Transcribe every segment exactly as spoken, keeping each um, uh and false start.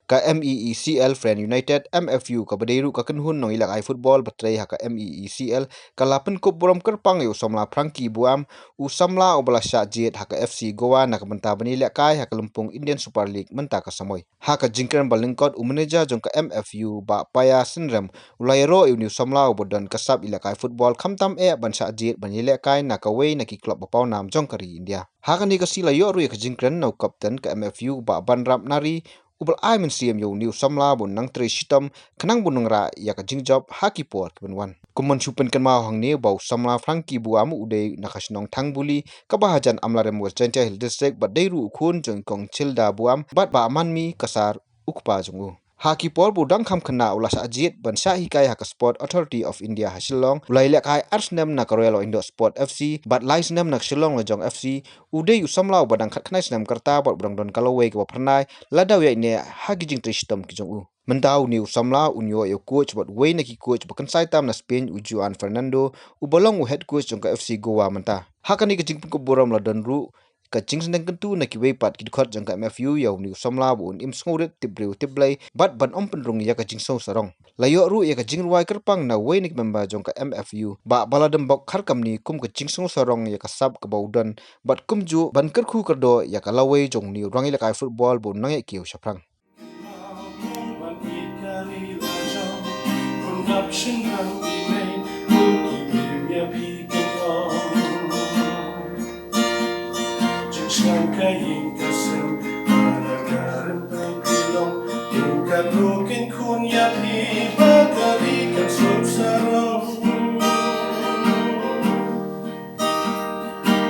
Ka M E E C L Friend United, M F U, kaba dei ruh ka kynhun nongïalehkai football ba trei ha ka M E E C L, ka la pynkup burom kyrpang ïa u samla Frankie Buam, u samla uba la shah jied ha ka F C Goa na ka bynta ban ïalehkai ha ka lympung Indian Super League mynta ka samoi. Ha ka jingkren ba lyngkot, u manager jong ka M F U, Bah Paya Synrem, u la ïaroh ïa une u samla uba don ka sap ïalehkai football, khamtam eh ban shah jied ban ïalehkai na kawei na ki club ba pawnam jong ka ri India. Ha kane ka sngi la ïoh ruh ïa ka jingkren na u captain ka M F U, Bah Banrap Nari, uba la ai mynsiem ïa une u samla ba un nang trei shitom khnang ba un nang rah ïa ka jingjop ha ki por ki ban wan. Kumno shu pynkynmaw hangne ba u samla Frankie Buam u dei na ka shnong Thangbuli, kaba hajan Amlarem, West Jaintia Hills District, bad dei ruh u khun jong i Kong Childa Buam bad Bah Manmi Kasar, u kpa jong u. Ha ki por ba u dang kham khynnah, u la shah jied ban shah hikai ha ka Sport Authority of India ha Shillong, u la ïalehkai ar snem na ka Royal Wahindot Sport F C bad lai snem na ka Shillong Lajong F C. U dei u samla uba dang khatkhyndai snem ka rta bad u dang don ka lawei kaba phyrnai lada u ïaineh ha ki jingtrei shitom ki jong u. Mynta une u samla un ïoh ïa u coach bad uwei na ki coach ba kynsai tam na Spain, u Juan Fernando, uba long u head coach jong ka F C Goa mynta. Ha kane ka jingpynkup burom la don ruh ka jingsneng kyntu na kiwei pat ki dkhot jong ka M F U ïa une u samla ba un im sngewrit, tip briew tip Blei bad ban ym pynrung ïa ka jingsngewsarong. La ïoh ruh ïa ka jingrwai kyrpang na uwei na ki member jong ka M F U, Bah Baladembok Kharkamni, kum ka jingsngewsarong ïa ka sap kaba u don bad kumjuh ban kyrkhu kyrdoh ïa ka lawei jong une u nongïalehkai football ba un nang ïaid kiew shaphrang.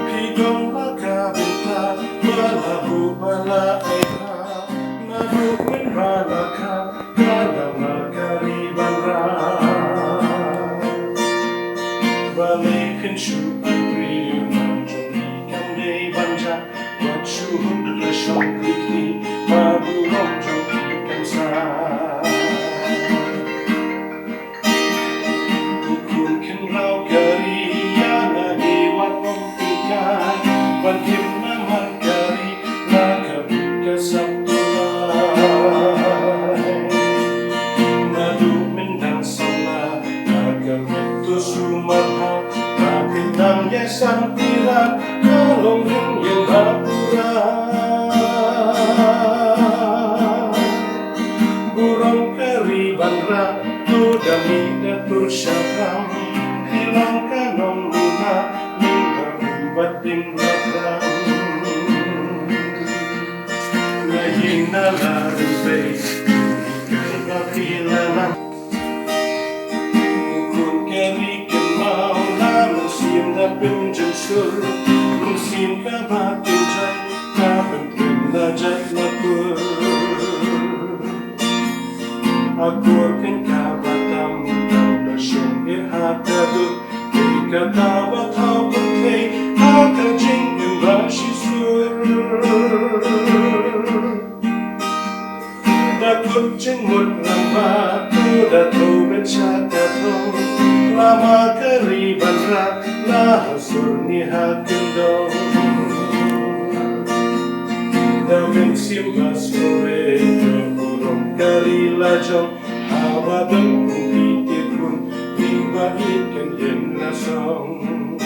Phi don ba ka bynta ba la buh ba la ai ha, naduh mynba la kha ka la markari ban rah. Balei phin shu ai briew nam jong phi kam dei ban jah, wat shu hun la shong phi, ba burom jong phi kam sah. U khun kynrau ka ri ïa lade wat nym pynkai, ban im namar ka ri na ka bit ka sap Trai. Naduh mynta samla na ka bit to sumar ha, na pynang ïa san piran ka long ring ïa la pura. Burom ka ri ban rah, to da mih da tur shaphrang. Phi long ka nongmuna, mih ba um bad ding ba rang. Na ïing na la rympei, kai ba phi la nang. U khun ka ri kynmaw, la mynsiem da pynjynshur. Mynsiem kaba kynjai, ka pynpyn la jait la kur. A kur phin kaba tam tam da shong ïa ha ka duk. Dei kata ba thaw pyrthei ha ka jingim ba shisur. Da kut jingmut rangbah, to da to beit sha ka thong. Lama ka ri ban rah, la ha sur ne ha kyndong. Da mynsiem ba sngewbha, da burom ka ri la jong. Haba don u phi te khun, phi ba ïeit kan ïeng la song.